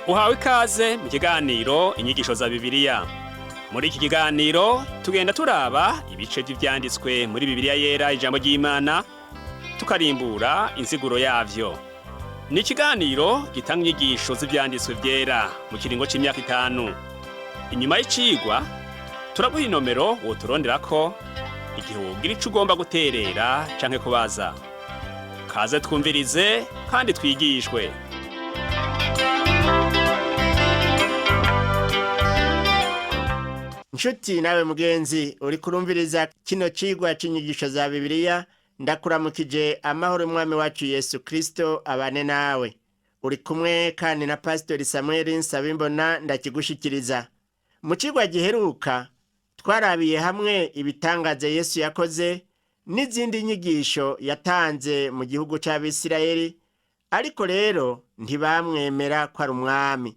Uhawe ikaze mu kiganiro Inyigisho za Bibiliya. Muri iki kiganiro tugenda turaba ibice vy'ivyanditswe muri Bibiliya Yera, ijambo ry'Imana, tukarimbura insiguro yavyo. Ni ikiganiro gitanga inyigisho z'ivyanditswe vyera mu kiringo c'imyaka 5. Inyuma y'icigwa turaguha inomero woturonderako igihe wogira ico ugomba guterera canke kubaza. Kaze twumvirize kandi twigishwe. Nshuti nawe mugenzi uri kurumviriza kino cigwa c'inyigisho za Bibiliya, ndakuramukije amahoro umwami wacu Yesu Kristo abane nawe. Uri kumwe kandi na Pasitori Samuel Nsabimbona ndakigushikiriza. Mu cigwa giheruka twarabiye hamwe ibitangaza Yesu yakoze n'izindi nyigisho yatanze mu gihugu c'Abisirayeli, ariko rero ntibamwemera ko ari umwami.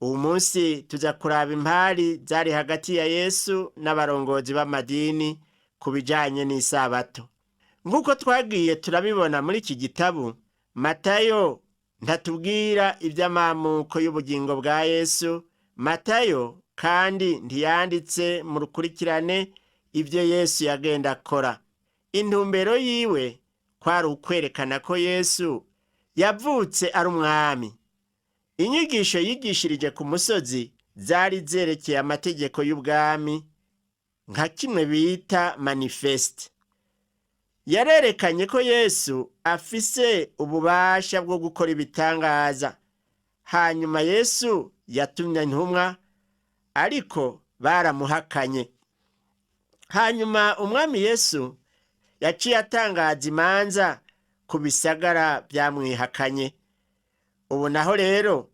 Uwu munsi tuza kuraba impari zari hagati ya Yesu n'abarongozi b'amadini ku bijanye n'isabato. Nk'uko twagiye turabibona muri iki gitabu, Matayo ntatubwira ivy'amamuko y'ubugingo bwa Yesu. Matayo kandi ntiyanditse mu rukurikirane ivyo Yesu yagenda akora. Intumbero yiwe kwari ukwerekana ko Yesu yavutse ari umwami. Inyigisho yigishirije ku musozi zari zerekeye amategeko y'ubwami, nka kimwe bita manifeste. Yarerekanye ko Yesu afise ububasha bwo gukora ibitangaza. Hanyuma Yesu yatumye intumwa, ariko baramuhakanye. Hanyuma umwami Yesu yaciye atangaza imanza ku bisagara byamwihakanye. Ubu naho rero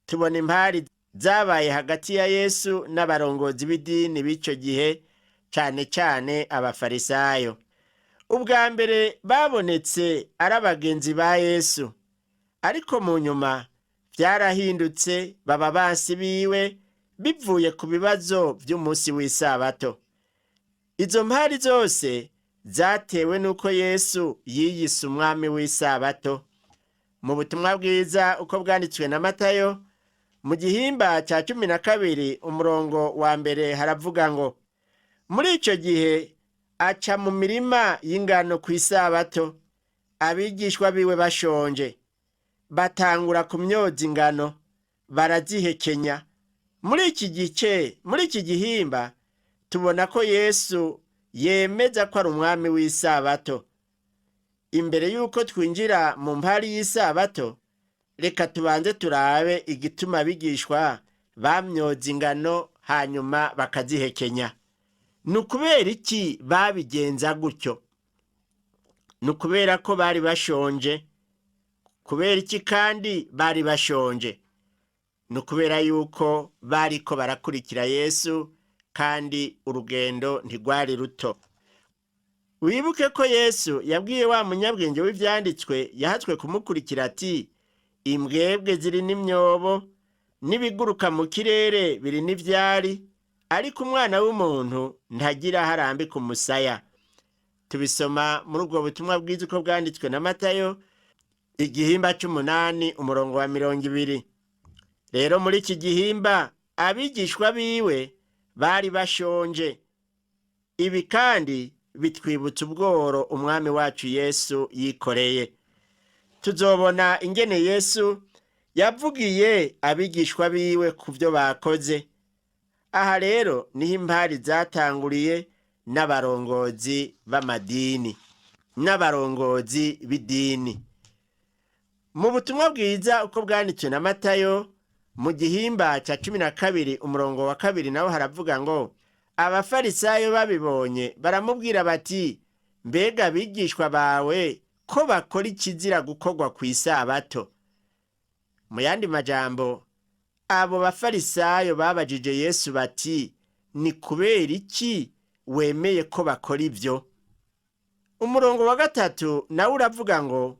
tubona impari zabaye hagati ya Yesu n'abarongozi b'idini b'icyo gihe, cane cane Abafarisayo. Ubwa mbere babonetse ari abagenzi ba Yesu, ariko mu nyuma vyarahindutse baba bansi biwe bivuye ku bibazo vy'umunsi w'isabato. Izo mpari zose zatewe n'uko Yesu yiyise umwami w'isabato. Mu butumwa bwiza uko bwanditswe na Matayo, mu gihimba ca 12 umurongo wa 1 haravuga ngo: muri ico gihe aca mu mirima y'ingano kw'isabato, abigishwa biwe bashonje, batangura kumyoza ingano barazihekenya. Muri iki gice, muri iki gihimba, tubona ko Yesu yemeza ko ari umwami w'isabato. Imbere y'uko twinjira mu mpari y'isabato, reka tubanze turabe igituma abigishwa bamyoza ingano hanyuma bakazihekenya. Ni ukubera iki babigenza gutyo? Ni ukubera ko bari bashonje. Kubera iki kandi bari bashonje? Ni ukubera yuko bariko barakurikira Yesu kandi urugendo ntirwari ruto. Wibuke ko Yesu yabwiye wa munyabwenge w'ivyanditswe yahatswe kumukurikira ati: imbwebwe ziri n'imyobo n'ibiguruka mu kirere biri n'ivyari, ariko umwana w'umuntu ntagira aho arambika umusaya. Tubisoma muri ubwo butumwa bwiza uko bwanditswe na Matayo, igihimba c'umunani umurongo wa 20. Rero muri iki gihimba abigishwa biwe bari bashonje. Ibi kandi bitwibutsa ubworo umwami wacu Yesu yikoreye. Tuzobona ingene Yesu yavugiye abigishwa biwe ku vyo bakoze. Aha rero niho impari zatanguriye n'abarongozi b'amadini, n'abarongozi b'idini. Mu butumwa bwiza uko bwanditswe na Matayo, mu gihimba ca 12 umurongo wa 2 naho haravuga ngo: Abafarisayo babibonye baramubwira bati: mbega abigishwa bawe ko bakora ikizira gukorwa kw'isabato? Mu yandi majambo, abo bafarisayo babajije Yesu bati: ni kubera iki wemeye ko bakora ivyo? Umurongo wa 3 nawe uravuga ngo: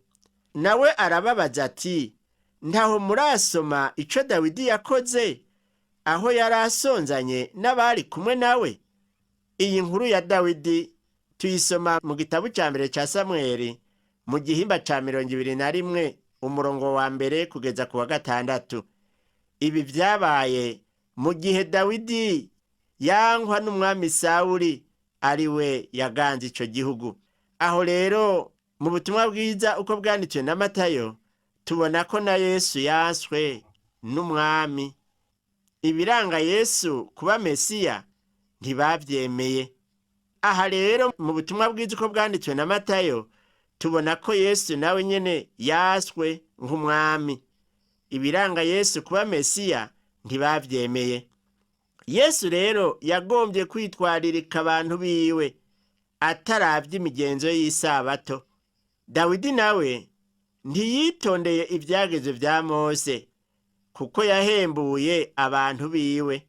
nawe arababaza ati: ntaho murasoma ico Dawidi yakoze aho yari asonzanye n'abari kumwe nawe? Iyi nkuru ya Dawidi tuyisoma mu gitabo ca mbere ca Samweli, mu gihimba ca 21 umurongo wa 1 kugeza ku wa 6. Ibi byabaye mu gihe Dawidi yankwa n'umwami Sawuli, ari we yaganze ico gihugu. Aho rero mu butumwa bwiza uko bwanditswe na Matayo, tubona ko na Yesu yanswe n'umwami. Ibiranga Yesu kuba Mesiya ntibavyemeye. Aha rero mu butumwa bwiza uko bwanditswe na Matayo, tubona ko Yesu nawe nyene yaswe nk'umwami. Ibiranga Yesu kuba Mesiya ntibavyemeye. Yesu rero yagombye kwitwaririka abantu biwe ataravye imigenzo y'isabato. Dawidi nawe ntiyitondeye ivyagezwe vya Mose, kuko yahembuye abantu biwe.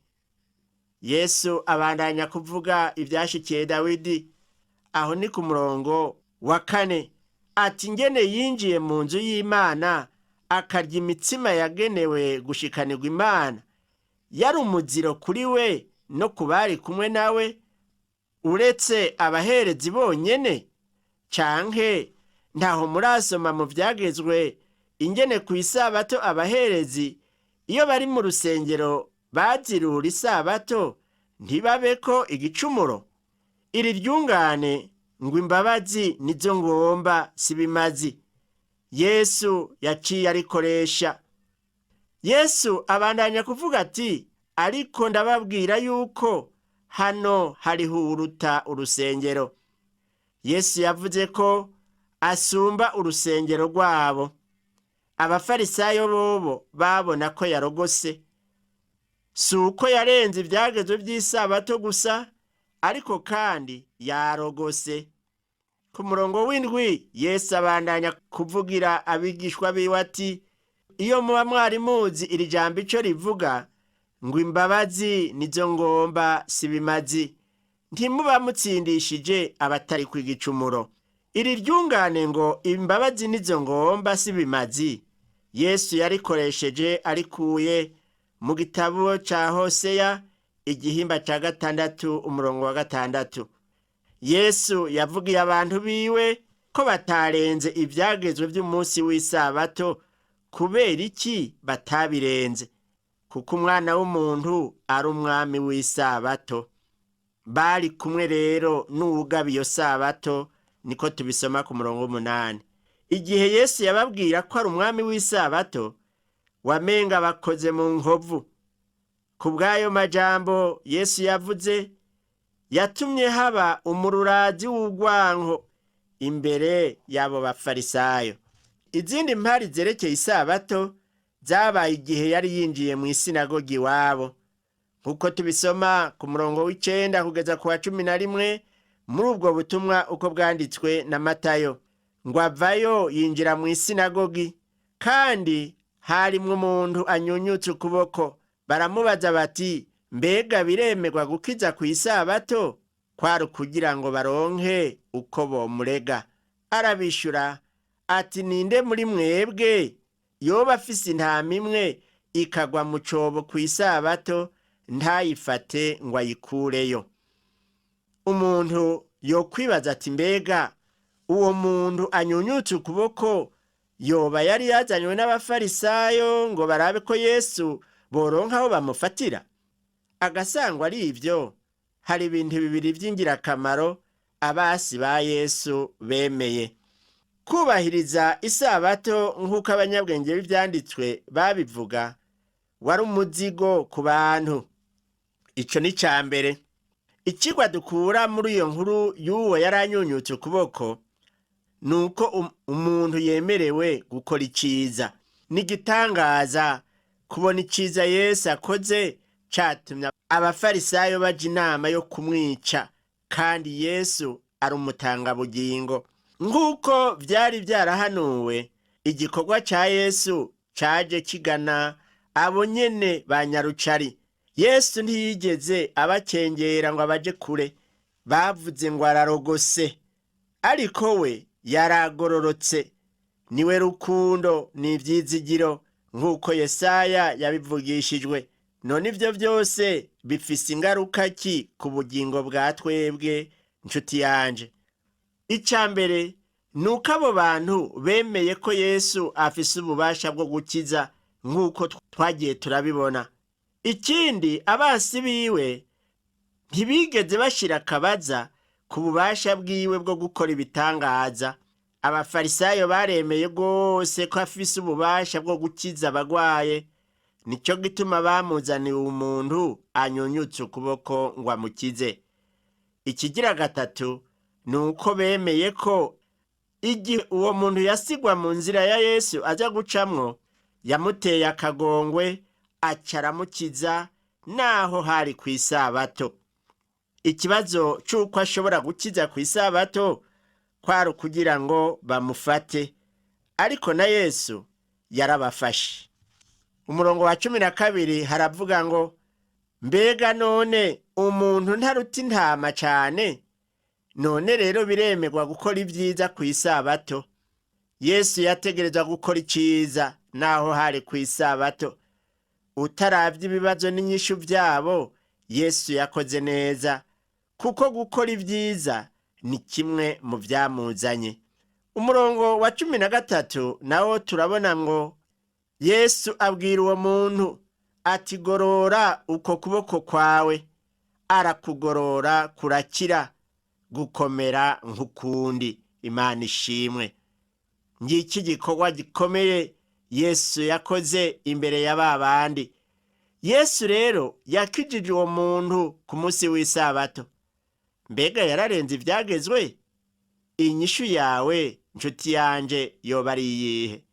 Yesu abandanya kuvuga ivyashikiye Dawidi. Aho ni ku murongo wa 4, ati: ngene yinjiye mu nzu y'Imana akarya imitsima yagenewe gushikanirwa Imana, yari umuziro kuri we no ku bari kumwe nawe, uretse abaherezi bonyene? Canke ntaho murasoma mu vyagezwe ingene ku isabato abaherezi iyo bari mu rusengero bazirura isabato ntibabeko igicumuro? Iri ryungane ngo imbabazi nizo ngomba sibimazi, Yesu yaciye arikoresha. Yesu abandanya kuvuga ati: ariko ndababwira yuko hano hariho uruta urusengero. Yesu yavuze ko asumba urusengero rwabo. Abafarisayo bobo babona ko yarogose. Si uko yarenze ivyagezwe vy'isabato gusa, ariko kandi yarogose. Ku murongo w'7, Yesu abandanya kuvugira abigishwa biwe ati: iyo muba mwari muzi iri jambo ico rivuga, ngo imbabazi nizo ngomba sibimazi, ntimuba mutsindishije abatari kw'igicumuro. Iri ryungane ngo imbabazi nizo ngomba sibimazi, Yesu yarikoresheje arikuye mu gitabo ca Hoseya igihimba ca 6 umurongo wa 6. Yesu yavugiye abantu biwe ko batarenze ivyagezwe vy'umunsi w'isabato. Kubera iki batabirenze? Kuko umwana w'umuntu ari umwami w'isabato. Bari kumwe rero n'uwugaba iyo sabato, niko tubisoma ku murongo w'8. Igihe Yesu yababwira ko ari umwami w'isabato, wamenga bakoze mu nkovu. Ku bw'ayo majambo Yesu yavuze, yatumye haba umururazi w'urwanko imbere y'abo bafarisayo. Izindi mpari zerekeye isabato zabaye igihe yari yinjiye mu isinagogi iwabo, nk'uko tubisoma ku murongo w'9 kugeza ku wa 11 muri ubwo butumwa uko bwanditswe na Matayo. Ngo avayo yinjira mu isinagogi, kandi harimwo umuntu anyunyutse ukuboko. Baramubaza bati: mbega biremerwa gukiza ku isabato? Kwari ukugira ngo baronke uko bomurega. Arabishura ati: ninde muri mwebwe yoba afise intama imwe ikagwa mu cobo ku isabato ntayifate ngo ayikureyo? Umuntu yokwibaza ati: mbega uwo muntu anyunyutse ukuboko yoba yari yazanywe n'abafarisayo ngo barabe ko Yesu boronka aho bamufatira? Agasangwa ari ivyo, hari ibintu bibiri vy'ingirakamaro abasi ba Yesu bemeye: kubahiriza isabato nk'uko abanyabwenge b'ivyanditswe babivuga wari umuzigo ku bantu. Ico ni ca mbere. Icigwa dukura muri iyo nkuru y'uwo yari anyunyutse ukuboko ni uko umuntu yemerewe gukora iciza. Ni igitangaza kubona iciza Yesu akoze catumye abafarisayo baja inama yo kumwica, kandi Yesu ari umutangabugingo. Nk'uko vyari vyarahanuwe, igikorwa ca Yesu caje kigana abo nyene ba nyarucari. Yesu ntiyigeze abakengera ngo abaje kure. Bavuze ngo ararogose, ariko we yaragororotse. Niwe rukundo n'ivyizigiro, nk'uko Yesaya yabivugishijwe. None ivyo vyose bifise ingaruka ki ku bugingo bwa twebwe, nshuti yanje? Ica mbere ni uko abo bantu bemeye ko Yesu afise ububasha bwo gukiza, Nk'uko twagiye turabibona, ikindi, abasi biwe ntibigeze bashira akabaza ku bubasha bwiwe bwo gukora ibitangaza. Abafarisayo baremeye rwose ko afise ububasha bwo gukiza abagwaye. Nicyo gituma bamuzaniye umuntu anyunyutse ukuboko ngo amukize. Ikigira gatatu ni uko bemeye ko igihe uwo muntu yasigwa mu nzira ya Yesu aza gucamwo, yamuteye akagongwe aca aramukiza, naho hari ku isabato. Ikibazo c'uko ashobora gukiza ku isabato kwari ukugira ngo bamufate, ariko na Yesu yarabafashe. Umurongo wa 12 haravuga ngo: "Mbega none umuntu ntaruta intama cane? None rero biremerwa gukora ibyiza ku isabato." Yesu yategerezwa gukora iciza naho hari ku isabato. Utaravye ibibazo n'inyishu vyabo, Yesu yakoze neza, kuko gukora ibyiza ni kimwe mu vyamuzanye. Umurongo wa 13 nawo turabona ngo: Yesu abwira uwo muntu ati: "Gorora uko kuboko kwawe." Arakugorora, kurakira, gukomera nk'ukundi. Imana ishimwe. Ngiki gikorwa gikomeye Yesu yakoze imbere ya ba bandi. Yesu rero yakijije uwo muntu ku munsi w'isabato. Mbega yararenze ivyagezwe? Inyishu yawe, nshuti yanje, yoba ari iyihe?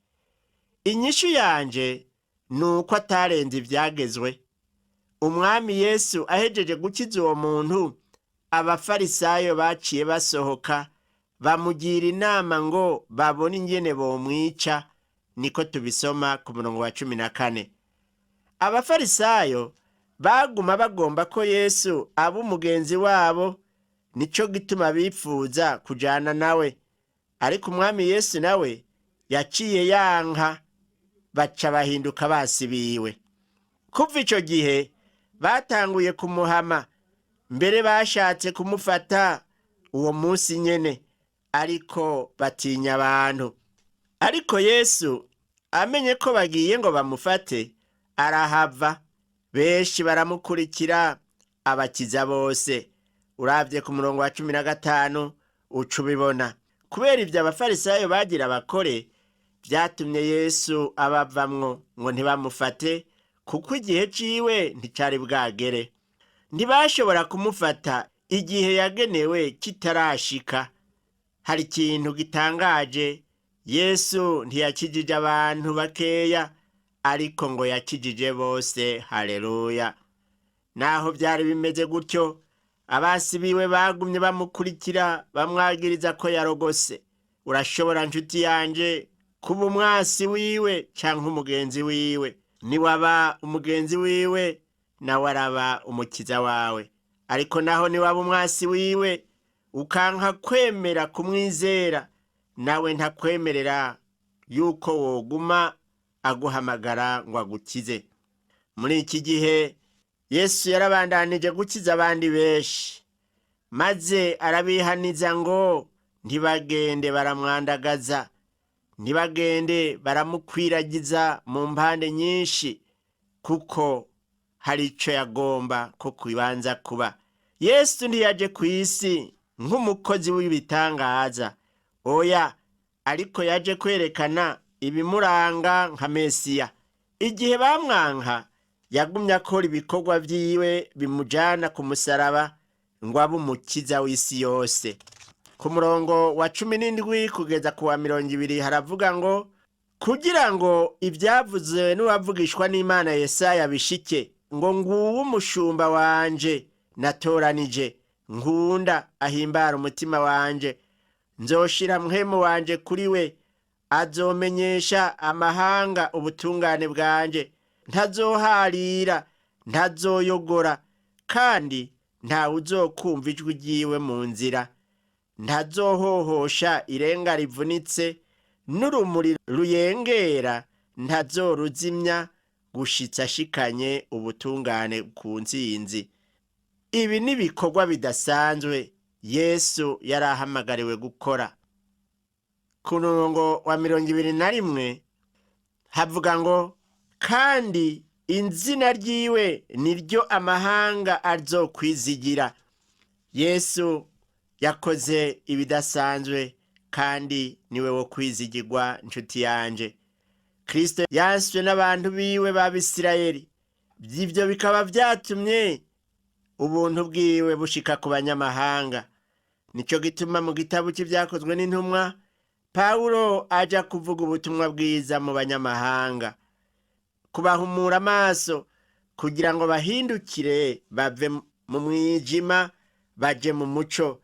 Inyishu yanje ni uko atarenze ivyagezwe. Umwami Yesu ahejeje gukiza uwo muntu, abafarisayo baciye basohoka bamugira inama ngo babone ingene bomwica. Niko tubisoma ku murongo wa 14. Abafarisayo baguma bagomba ko Yesu aba umugenzi wabo, nico gituma bipfuza kujana nawe. Ariko umwami Yesu nawe yaciye yanka, baca bahinduka basibiwe. Kuva ico gihe batanguye kumuhama, mbere bashatse kumufata uwo munsi nyene, ariko batinya abantu. Ariko Yesu amenye ko bagiye ngo bamufate, arahava. Benshi baramukurikira, abakiza bose. Uravye ku murongo wa 15 uca ubibona. Kubera ivyo abafarisayo bagira abakore, vyatumye Yesu abavamwo ngo ntibamufate, kuko igihe ciwe nticari bwagere. Ntibashobora kumufata igihe yagenewe kitarashika. Hari ikintu gitangaje: Yesu ntiyakijije abantu bakeya, ariko ngo yakijije bose. Haleluya! Naho byari bimeze gutyo, abasi biwe bagumye bamukurikira, bamwagiriza ko yarogose. Urashobora, nshuti yanje, kuba umwasi wiwe canke umugenzi wiwe. Niwaba umugenzi wiwe, nawe araba umukiza wawe. Ariko naho niwaba umwasi wiwe, ukanka kwemera kumwizera, nawe ntakwemerera yuko woguma aguhamagara ngo agukize. Muri iki gihe Yesu yarabandanije gukiza abandi benshi, maze arabihaniza ngo ntibagende baramwandagaza, ntibagende baramukwiragiza mu mpande nyinshi, kuko hari ico yagomba ko kubanza kuba. Yesu ntiyaje ku isi nk'umukozi w'ibitangaza, oya, ariko yaje kwerekana ibimuranga nka Mesiya. Igihe bamwanka, yagumye akora ibikorwa vyiwe bimujana ku musaraba ngo abe umukiza w'isi yose. Ku murongo wa 17 kugeza ku wa 20 haravuga ngo: "Kugira ngo ivyavuzwe n'uwavugishwa n'Imana Yesaya bishike, ngo: 'Nguwo umushumba wanje natoranije, nkunda, ahimbara umutima wanje. Nzoshira mpwemu wanje kuri we, azomenyesha amahanga ubutungane bwanje. Ntazoharira, ntazoyogora, kandi ntawe uzokumva ijwi ryiwe mu nzira. Ntazohohosha irenga rivunitse, n'urumuri ruyengera ntazoruzimya, gushitsa ashikanye ubutungane ku ntsinzi.'" Ibi ni ibikorwa bidasanzwe Yesu yari ahamagariwe gukora. Ku murongo wa 21 havuga ngo: Kandi inzina ryiwe niryo amahanga azokwizigira. Yesu yakoze ibidasanzwe kandi niwe wo kwizigirwa, nshuti yanje. Kristo yanswe n'abantu biwe b'Abisirayeli, ivyo bikaba vyatumye ubuntu bwiwe bushika ku banyamahanga. Nico gituma mu gitabo c'Ivyakozwe n'Intumwa, Pawulo aja kuvuga ubutumwa bwiza mu banyamahanga, kubahumura amaso kugira ngo bahindukire bave mu mwijima baje mu muco,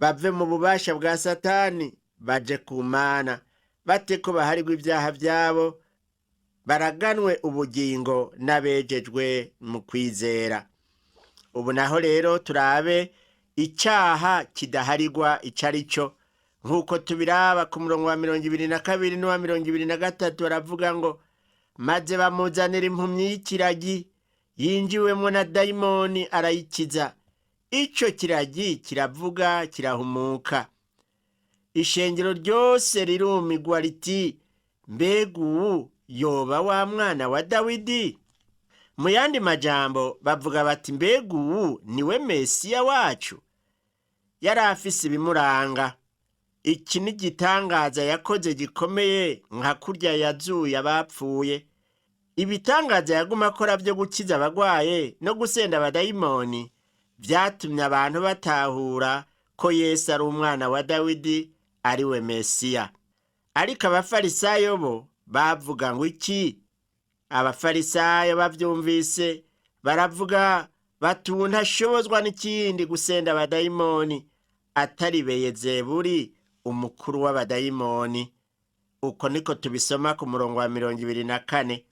bave mu bubasha bwa Satani baje ku Mana, bate ko baharirwa ibyaha byabo, baraganwe ubugingo n'abejejwe mu kwizera. Ubu naho rero turabe icyaha kidaharirwa ico ari cyo, nk'uko tubiraba ku murongo wa 22 n'uwa 23. Baravuga ngo: "Maze bamuzanira impumyi y'ikiragi yinjiwemo na dayimoni, arayikiza, ico kiragi kiravuga kirahumuka. Ishengero ryose rirumigwa riti: 'Mbega uwu yoba wa mwana wa Dawidi?' Mu yandi majambo bavuga bati: 'Mbega uwu niwe Mesiya wacu?' Yari afise ibimuranga. Iki ni igitangaza yakoze gikomeye, nka kurya yazuye abapfuye. Ibitangaza yaguma akora byo gukiza abagwaye no gusenda abadayimoni vyatumye abantu batahura ko Yesu ari umwana wa Dawidi, ari we Mesiya. Ariko Abafarisayo bo bavuga ngo iki? Abafarisayo bavyumvise baravuga bati: 'Ubu ntashobozwa n'ikindi gusenda abadayimoni atari Beyezebuli, umukuru w'abadayimoni.' Uko niko tubisoma ku murongo wa 24.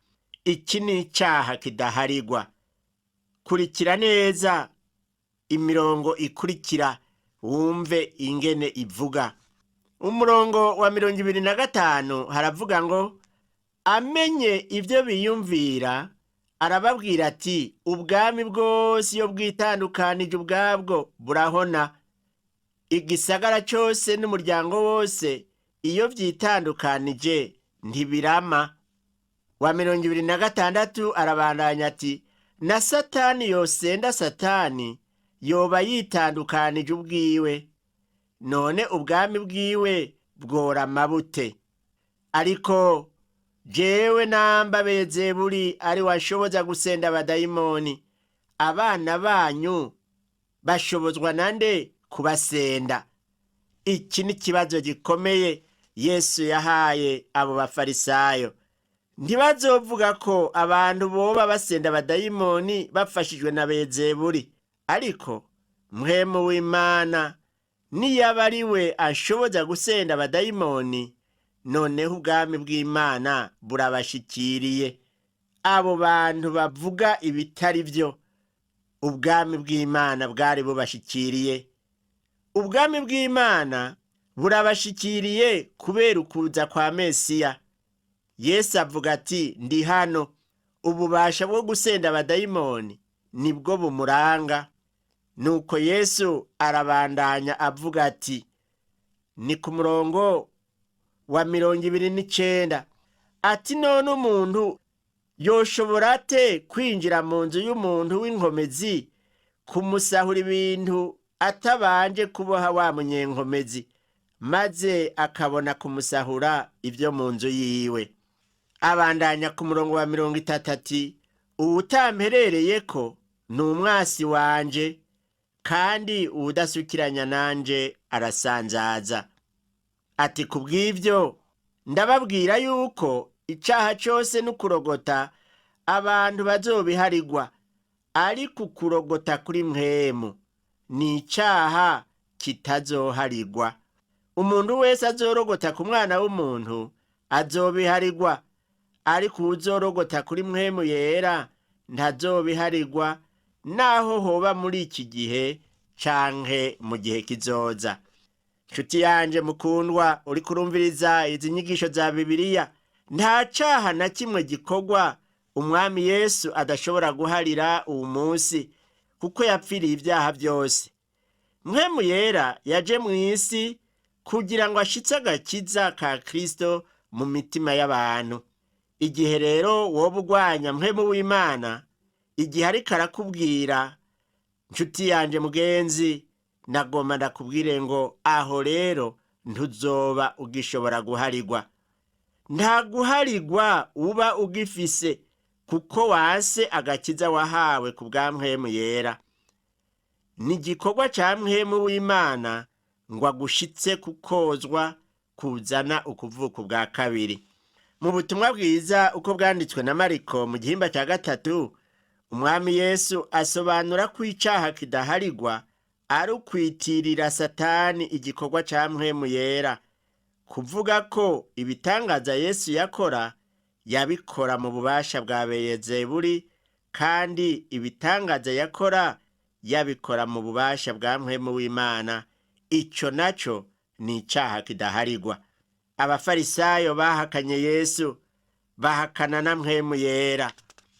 Iki ni icaha kidaharigwa. Kurikira neza imirongo ikurikira, wumve ingene ivuga. Umurongo wa 25 haravuga ngo: "Amenye ibyo biyumvira, arababwira ati: 'Ubwami bwose iyo bwitandukanije ubwabwo burahona. Igisagara cyose n'umuryango wose iyo byitandukanije ntibirama.'" Wa 26 arabandanya ati: "Na Satani yosenda Satani, yoba yitandukanije ubwiwe. None ubwami bwiwe bworama bute? Ariko jewe namba Beyezebuli ari washoboza gusenda abadayimoni, abana banyu bashobozwa nande kubasenda?" Iki ni ikibazo gikomeye Yesu yahaye abo Bafarisayo. Ntibazovuga ko abantu boba basenda abadayimoni bafashijwe na Beyezebuli, ariko Mpwemu w'Imana niyaba ari we ashoboza gusenda abadayimoni, noneho ubwami bw'Imana burabashikiriye. Abo bantu bavuga ibitari byo, ubwami bw'Imana bwari bubashikiriye. Ubwami bw'Imana burabashikiriye kubera ukuza kwa Mesiya. Yesu avuga ati: "Ndi hano." Ububasha bwo gusenda abadayimoni nibwo bumuranga. Nuko Yesu arabandanya avuga ati, ni ku murongo wa 29, ati: "None umuntu yoshobora ate kwinjira mu nzu y'umuntu w'inkomezi kumusahura ibintu atabanje kuboha wa munyenkomezi, maze akabona kumusahura ibyo mu nzu yiwe?" Abandanya ku murongo wa 30 ati: "Uwutamperereye ko ni umwasi wanje, kandi uwudasukiranya nanje arasanzaza." Ati: "Kubw'ibyo ndababwira yuko icaha cose n'ukurogota abantu bazobiharigwa, ariko ukurogota kuri Mpwemu ni icaha kitazoharigwa. Umuntu wese azorogota ku Mwana w'Umuntu azobiharigwa, ariko uwuzorogota kuri Mpwemu Yera ntazobiharigwa, naho hoba muri iki gihe canke mu gihe kizoza." Nshuti yanje mukundwa uri kurumviriza izi nyigisho za Bibiliya, nta caha na kimwe gikorwa Umwami Yesu adashobora guharira uwu munsi, kuko yapfiriye ibyaha byose. Mpwemu Yera yaje mu isi kugira ngo ashitse agakiza ka Kristo mu mitima y'abantu. Igihe rero woba urwanya mpwemu w'Imana, igihe ariko arakubwira, nshuti yanje mugenzi, nagomba ndakubwire ngo aho rero ntuzoba ugishobora guharigwa. Nta guharigwa uba ugifise kuko wanse agakiza wahawe ku bwa mpwemu yera. Ni igikorwa ca mpwemu w'Imana ngo agushitse kukozwa kuzana ukuvuka ubwa kabiri. Mu butumwa bwiza uko bwanditswe na Mariko mu gihimba cya 3, Umwami Yesu asobanura ko icaha kidaharigwa ari ukwitirira Satani igikorwa ca mpwemu yera, kuvuga ko ibitangaza Yesu yakora yabikora mu bubasha bwa Beyezebuli, kandi ibitangaza yakora yabikora mu bubasha bwa mpwemu w'Imana. Ico naco ni icaha kidaharigwa. Abafarisayo bahakanye Yesu, bahakana na mpwemu yera.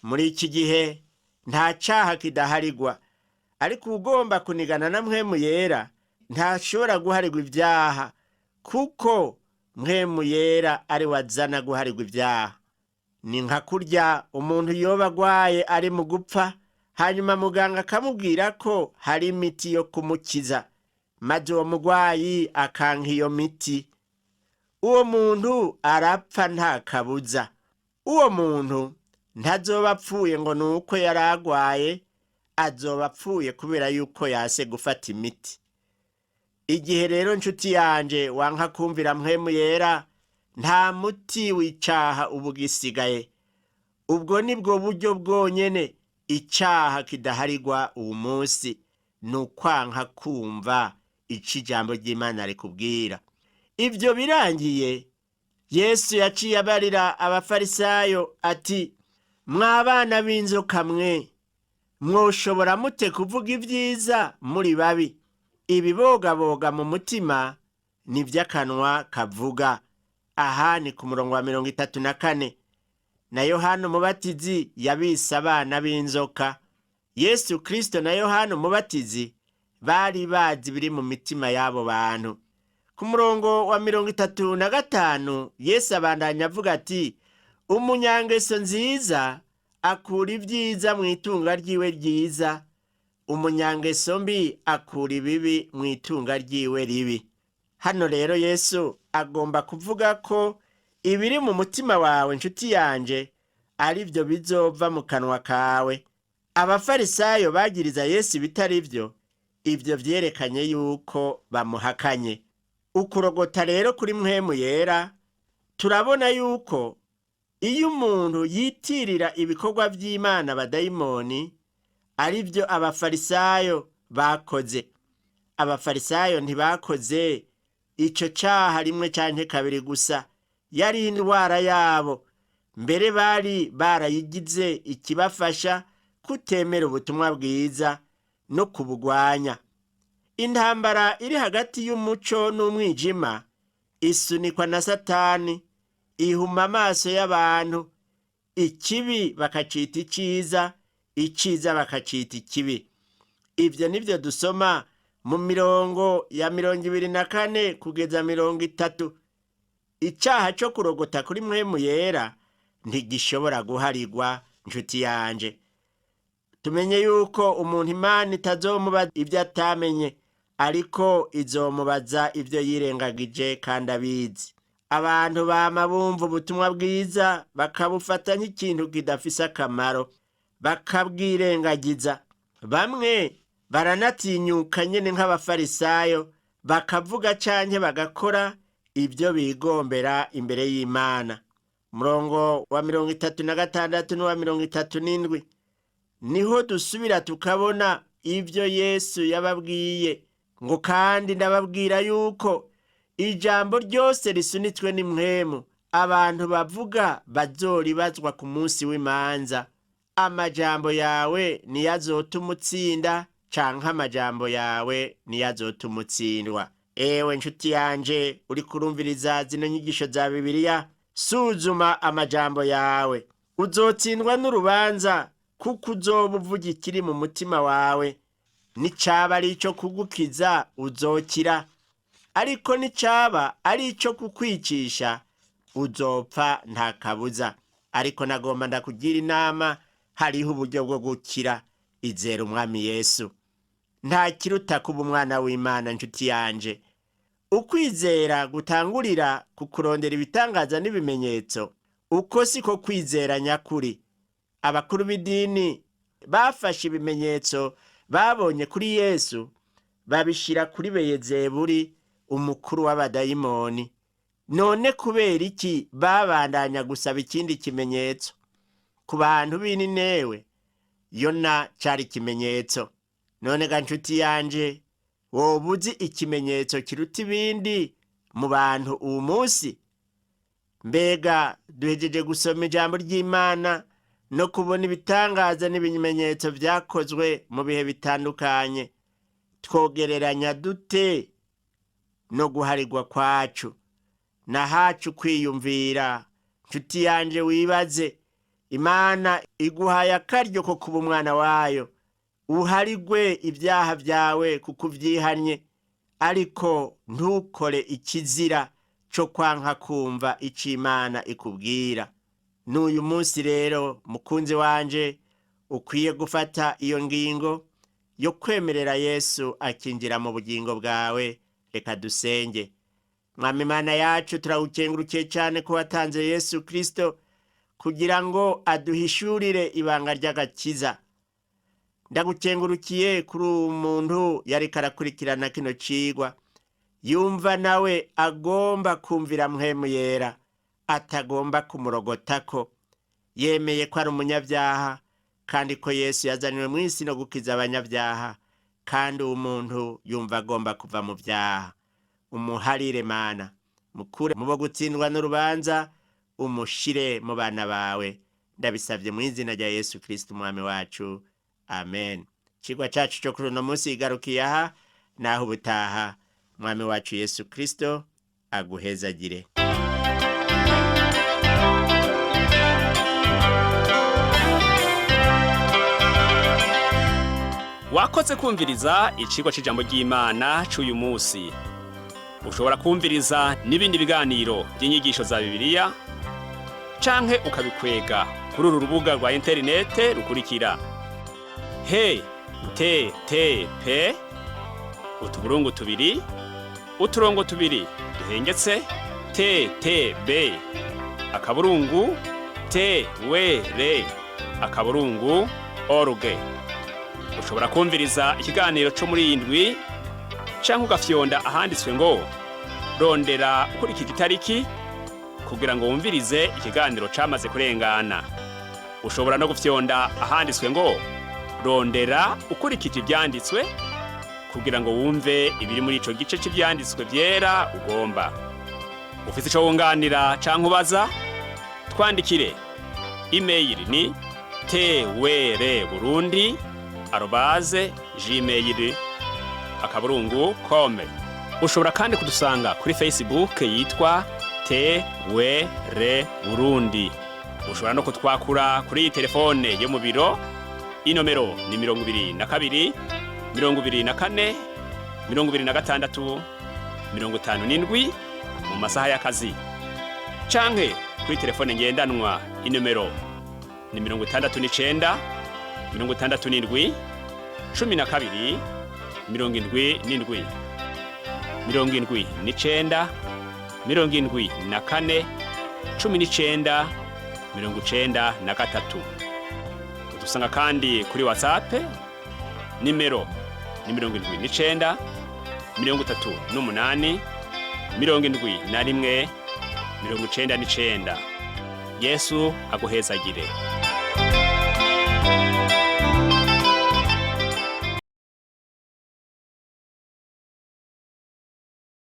Muri iki gihe nta caha kidaharigwa, ariko ugomba kunigana na mpwemu yera ntashobora guharigwa ibyaha, kuko mpwemu yera ari we azana guharigwa ibyaha. Ni nka kurya umuntu yoba agwaye ari mu gupfa, hanyuma muganga akamubwira ko hari imiti yo kumukiza, maze uwo mugwayi akanka iyo miti. Uwo muntu arapfa nta kabuza. Uwo muntu ntazoba apfuye ngo ni uko yari agwaye, azoba apfuye kubera yuko yase gufata imiti. Igihe rero nshuti yanje wanka kumvira mpwemu yera, nta muti w'icaha uba ugisigaye. Ubwo ni bwo buryo bwonyene icaha kidaharigwa uwu munsi, ni ukwanka kumva ico ijambo ry'Imana rikubwira. Ivyo birangiye, Yesu yaciye abarira abafarisayo ati: mwa bana b'inzoka mwe, mwoshobora mute kuvuga ibyiza muri babi? Ibibogaboga mu mutima nivyo akanwa kavuga. Aha ni ku murongo wa 34. Na Yohana Umubatizi yabise abana b'inzoka. Yesu Kristo na Yohana Umubatizi bari bazi ibiri mu mitima y'abo bantu. Ku murongo wa 35, Yesu abandanya avuga ati: umunyangeso nziza akura ibyiza mu itunga ryiwe ryiza, umunyangeso mbi akura ibibi mu itunga ryiwe ribi. Hano rero Yesu agomba kuvuga ko ibiri mu mutima wawe nshuti yanje ari byo bizova mu kanwa kawe. Abafarisayo bagiriza Yesu ibitari byo, ibyo vyerekanye yuko bamuhakanye. Ukurogota rero kuri mpwemu yera, turabona yuko iyo umuntu yitirira ibikorwa vy'Imana abadayimoni, ari byo abafarisayo bakoze. Abafarisayo ntibakoze ico caha rimwe canke kabiri gusa, yari indwara yabo. Mbere bari barayigize ikibafasha kutemera ubutumwa bwiza no kubugwanya. Intambara iri hagati y'umuco n'umwijima isunikwa na Satani, ihuma amaso y'abantu, ikibi bakacita iciza, iciza bakacita ikibi. Ivyo nivyo dusoma mu mirongo ya 24 kugeza 30. Icaha co kurogota kuri mpwemu yera ntigishobora guharigwa nshuti yanje. Tumenye yuko umuntu Imana itazomubaza ibyo atamenye, ariko izomubaza ibyo yirengagije kandi abizi. Abantu bama bumva ubutumwa bwiza bakabufata nk'ikintu kidafise akamaro, bakabwirengagiza. Bamwe baranatinyuka nyene nk'abafarisayo, bakavuga canke bagakora ibyo bigombera imbere y'Imana. Murongo wa 36 n'uwa 37 niho dusubira tukabona ibyo Yesu yababwiye ngo: kandi ndababwira yuko ijambo ryose risunitswe n'impwemu abantu bavuga bazoribazwa ku munsi w'imanza. Amajambo yawe niyo azotuma utsinda canke amajambo yawe niyo azotuma utsindwa. Ewe nshuti yanje uri kurumviriza zino nyigisho za Bibiliya, suzuma amajambo yawe. Uzotsindwa n'urubanza kuko uzoba uvuga ikiri mu mutima wawe. Nicaba ari ico kugukiza uzokira, ariko nicaba ari ico kukwicisha uzopfa nta kabuza. Ariko nagomba ndakugira inama, hariho uburyo bwo gukira. Izera Umwami Yesu. Nta kiruta kuba umwana w'Imana, nshuti yanje. Ukwizera gutangurira ku kurondera ibitangaza n'ibimenyetso, uko siko kwizera nyakuri. Abakuru b'idini bafashe ibimenyetso babonye kuri Yesu babishyira kuri Beyezebuli, umukuru w'abadayimoni. None kubera iki babandanya gusaba ikindi kimenyetso? Ku bantu b'Ininewe, Yona cari ikimenyetso. None ga nshuti yanje, woba uzi ikimenyetso kiruta ibindi mu bantu uwu munsi? Mbega duhejeje gusoma ijambo ry'Imana no kubona ibitangaza n'ibimenyetso vyakozwe mu bihe bitandukanye. Twogereranya dute no guharigwa kwacu na hacu kwiyumvira? Nshuti yanje, wibaze, Imana iguhaye akaryo ko kuba umwana wayo, uharigwe ibyaha byawe kuko uvyihanye, ariko ntukore ikizira co kwanka kumva ico Imana ikubwira. N'uyu munsi rero, mukunzi wanje, ukwiye gufata iyo ngingo yo kwemerera Yesu akinjira mu bugingo bwawe. Reka dusenge. Mwami Imana yacu, turagukengurukiye cyane ko watanze Yesu Kristo kugira ngo aduhishurire ibanga ry'agakiza. Ndagukengurukiye kuri uwo muntu yariko arakurikirana kino cigwa, yumva nawe agomba kumvira Mpwemu Yera, atagomba kumurogotako. Yemeye ko ari umunyabyaha kandi ko Yesu yazaniwe mu isi no gukiza abanyabyaha, kandi uwo muntu yumva agomba kuva mu byaha. Umuharire Mana, mukure mu bo gutsindwa n'urubanza, umushire mu bana bawe. Ndabisabye mu izina rya Yesu Kristo Umwami wacu, amen. Ikigwa cacu cyo kuri uno munsi igarukiye aha, naho ubutaha. Mwami wacu Yesu Kristo aguhezagire. Wakoze kumviriza icigwa c'ijambo ry'Imana c'uyu munsi. Ushobora kumviriza n'ibindi biganiro by'inyigisho za Bibiliya canke ukabikwega kuri uru rubuga rwa interinete rukurikira: he te te pe utuburungu tubiri uturongo tubiri duhengetse te te be akaburungu te we re akaburungu org. Ushobora kumviriza ikiganiro cyo muri iyi ndwi canke ugafyonda ahanditswe ngo rondera ukurikije itariki kugira ngo wumvirize ikiganiro camaze kurengana. Ushobora no gufyonda ahanditswe ngo rondera ukurikije ivyanditswe kugira ngo wumve ibiri muri ico gice c'ivyanditswe vyera ugomba. Ufise ico wunganira canke ubaza, twandikire. Imeyili ni twrburundi@gmail.com. Ushobora kandi kudusanga kuri Facebook yitwa TWR Burundi. Ushobora no kutwakura kuri iyi telefone yo mu biro, inomero ni 22 24 26 57 mu masaha y'akazi, canke kuri telefone ngendanwa, inomero ni 69 67 12 77, 79 74 19 93. Udusanga kandi kuri WhatsApp, nimero ni 79 38 71 99. Yesu aguhezagire.